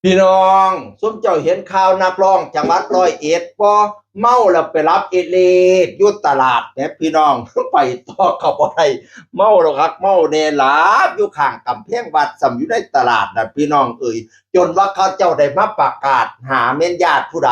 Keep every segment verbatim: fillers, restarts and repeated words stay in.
พี่น้อง ซุมเจ้าเห็นข่าวนักร้องจังหวัดร้อยเอ็ดบ่ เมาแล้วไปหลับเอเลดอยู่ตลาดแหมพี่น้อง ไปต่อก็บ่ได้ เมาแล้วคักเมาแน่ หลับอยู่ข้างกำแพงวัด ซ้ำอยู่ในตลาดน่ะพี่น้องเอ๋ย จนว่าเขาเจ้าได้มาประกาศหาแม่นญาติผู้ใด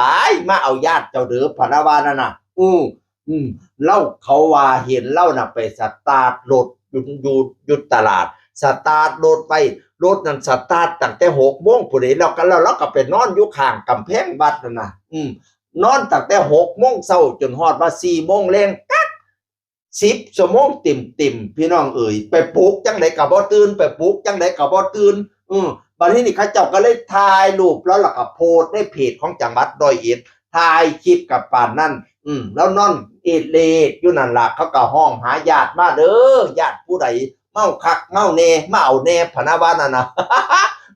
มาเอาญาติเจ้าเด้อ พะนะว่านั่นน่ะ อือ อืม เฮา เขาว่าเห็นเฮาน่ะไปสตาร์ทรถอยู่ อยู่ อยู่ตลาด สตาร์ทรถไว้ รถนั่นสตาร์ทตั้งแต่หกโมงพู้นเด้ แล้วก็ แล้ว แล้วก็ไปนอนอยู่ข้างกำแพงวัดนั่นน่ะ อืม นอนตั้งแต่หกโมงเช้าจนฮอดว่าสี่โมงแลง กัก สิบชั่วโมงเต็มๆ พี่น้องเอ๋ย ไปปลุกจั่งใดก็บ่ตื่น ไปปลุกจั่งใดก็บ่ตื่น อืม บัดนี้นี่เขาเจ้าก็เลยถ่ายรูปเฮา แล้วก็โพสต์ในเพจของจังหวัดร้อยเอ็ด ถ่ายคลิปกับปานนั้น อืม แล้วนอนเอดเลดอยู่นั่นล่ะ เขาก็ฮ้องหาญาติมาเด้อ ญาติผู้ใดเมาคักเมาแน่ มาเอาแน่ พะนะว่านั่นน่ะ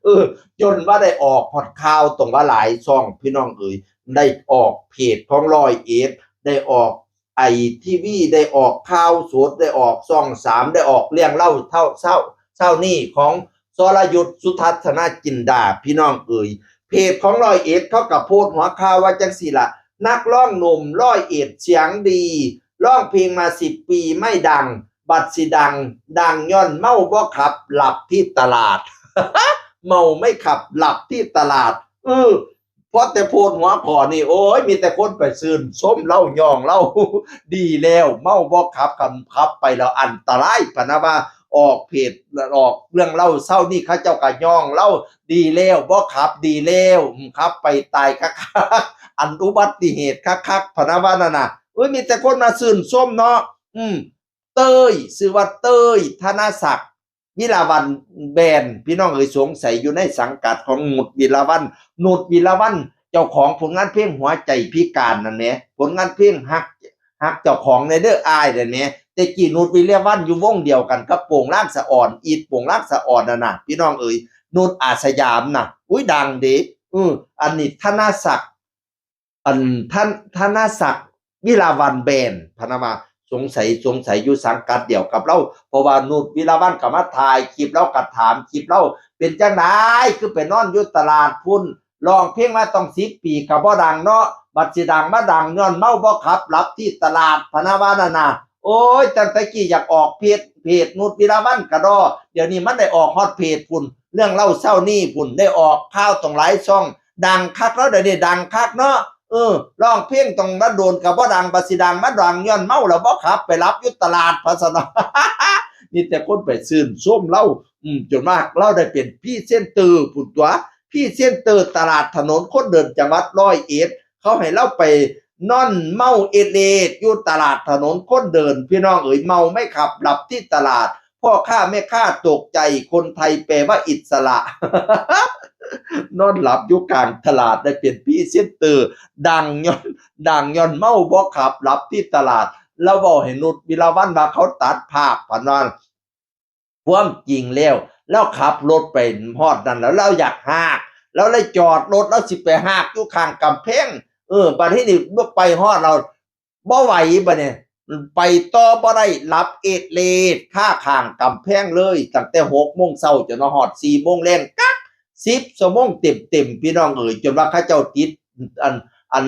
เออ จนว่าได้ออกฮอดข่าว ต้องว่าหลายช่อง พี่น้องเอ๋ย ได้ออกเพจของร้อยเอ็ด ได้ออกไอทีวี ได้ออกข่าวสด ได้ออกช่องสาม ได้ออกเรื่องเล่าเท่าเช้า เช้านี้ของสรยุทธ สุทัศนจินดา พี่น้องเอ๋ย เพจของร้อยเอ็ดเขาก็โพสต์หัวข่าวว่าจั่งซี้ล่ะ นักร้องหนุ่มร้อยเอ็ดเสียงดี ร้องเพลงมาสิบปีไม่ดัง บัดสิดัง ดังย้อนเมาบ่ขับ หลับที่ตลาด เมาไม่ขับ หลับที่ตลาด เออ พอแต่โพสต์หัวข้อนี่ โอ้ย มีแต่คนไปชื่นชมเฮา ย้องเฮา ดีแล้ว เมาบ่ขับ คันขับไปแล้วอันตราย พะนะว่า ออกเพจ ออกเรื่องเล่าเช้านี้ เขาเจ้าก็ย้องเฮา ดีแล้ว บ่ขับ ดีแล้ว อืม ขับไปตายคักๆ อันอุบัติเหตุคักๆ พะนะว่านั่นน่ะ เอ้ย มีแต่คนมาชื่นชมเนาะ อืม เต้ย ชื่อว่าเต้ย ธนศักดิ์ วิลาวัลย์แบนด์ พี่น้องเอ๋ย สงสัยอยู่ในสังกัดของนุชวิลาวัลย์ นุชวิลาวัลย์ เจ้าของผลงานเพลงหัวใจพิการนั่นแหม ผลงานเพลงฮัก ฮักเจ้าของแหน่เด้ออ้ายนั่นแหม แต่กี้นุชวิลาวัลย์อยู่วงเดียวกันกับโป่งลางสะออน อีทโป่งลางสะออนนั่นน่ะ พี่น้องเอ๋ย นุชอาสยามน่ะ อุ๊ย ดังเด้ เออ อันนี้ธนศักดิ์ อัน ธน- ธนศักดิ์วิลาวัลย์แบนด์ พะนะว่า สงสัย สงสัยอยู่สังกัดเดียวกับเฮา เพราะว่านุชวิลาวัลย์ก็มาถ่ายคลิปเฮา ก็ถามคลิปเฮา เป็นจั่งใดคือไปนอนอยู่ตลาดพู้น ร้องเพลงมาต้องสิบปีก็บ่ดังเนาะ บัดสิดังมาดังย้อนเมาบ่ขับ หลับที่ตลาด พะนะว่านั่นน่ะ โอ้ย ตั้งแต่กี้อยากออกเพจ เพจนุชวิลาวัลย์กะดอ เดี๋ยวนี้มันได้ออกฮอดเพจพู้น เรื่องเล่าเช้านี้พู้น ได้ออกข่าวต้องหลายช่อง ดังคักแล้ว เดี๋ยวนี้ดังคักเนาะ เออ ร้องเพลงต้องมาโดนก็บ่ดัง บัดสิดังมาดังย้อนเมาแล้วบ่ขับ ไปหลับอยู่ตลาด พะซะเนาะ มีแต่คนไปชื่นชมเฮา อืม จนว่าเฮาได้เป็นพรีเซนเตอร์พู้นตั๊ว พรีเซนเตอร์ตลาดถนนคนเดินจังหวัดร้อยเอ็ด เขาให้เฮาไปนอนเมาเอดเลดอยู่ตลาดถนนคนเดิน พี่น้องเอ๋ย เมาไม่ขับ หลับที่ตลาด พ่อค้าแม่ค้าตกใจ คนไทยแปลว่าอิสระ นอนหลับอยู่กลางตลาด ได้เป็นพรีเซนเตอร์ ดังย้อน ดังย้อนเมาบ่ขับ หลับที่ตลาด แล้วเว้าให้นุชวิลาวัลย์ว่าเขาตัดภาพ พะนะว่า ความจริงแล้ว เฮาขับรถไปฮอดนั่นแล้ว เฮาอยากฮาก เฮาเลยจอดรถ เฮาสิไปฮากอยู่ข้างกำแพง เออ บัดนี้นี่ไปฮอดแล้ว บ่ไหวบัดนี้ ไปต่อบ่ได้ หลับเอดเลดคาข้างกำแพงเลย ตั้งแต่หกโมงเช้าจนฮอดสี่โมงแลง กัก สิบชั่วโมงเต็มๆ พี่น้องเอ๋ย จนว่าเขาเจ้าติด อัน อัน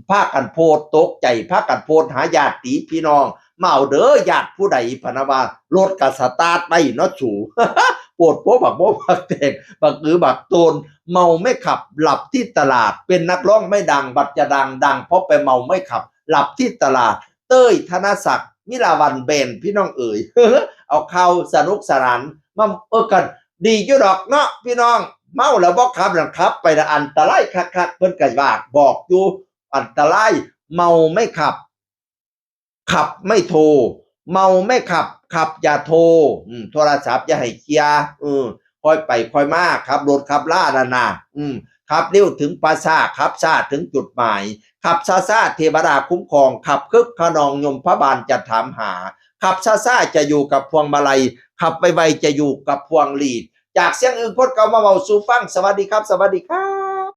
พากันโพสต์ตกใจ พากันโพสต์หาญาติพี่น้อง มาเอาเด้อ ญาติผู้ใด พะนะว่า รถก็สตาร์ทไว้เนาะสู โพดโพบักโมบักแตง บักอือบักโตน เมาไม่ขับ หลับที่ตลาด เป็นนักร้องไม่ดัง บัดจะดัง ดังเพราะไปเมาไม่ขับ หลับที่ตลาด เต้ย ธนศักดิ์ วิลาวัลย์แบนด์ พี่น้องเอ๋ย เอาข่าวสนุกสนานมา เออ กัน ดีอยู่ดอกเนาะพี่น้อง เมาแล้วบ่ขับนั่น ขับไปน่ะอันตรายคักๆ เพิ่นก็ว่าบอกอยู่ อันตราย เมาไม่ขับ ขับไม่โทร เมาไม่ขับ ขับอย่าโทร อืม โทรศัพท์อย่าให้เคลียร์ เออ ค่อยไปค่อยมา ขับรถขับลานั่นน่ะ อืม ขับเร็วถึงป่าช้า ขับช้าถึงจุดหมาย ขับช้าๆ เทวดาคุ้มครอง ขับคึกคะนองยมพบาลจะถามหา ขับช้าๆ จะอยู่กับพวงมาลัย ขับไวๆ จะอยู่กับพวงหลีด จากเสียงอึ่งโพดเก่ามาเว้าสู่ฟัง สวัสดีครับ สวัสดีครับ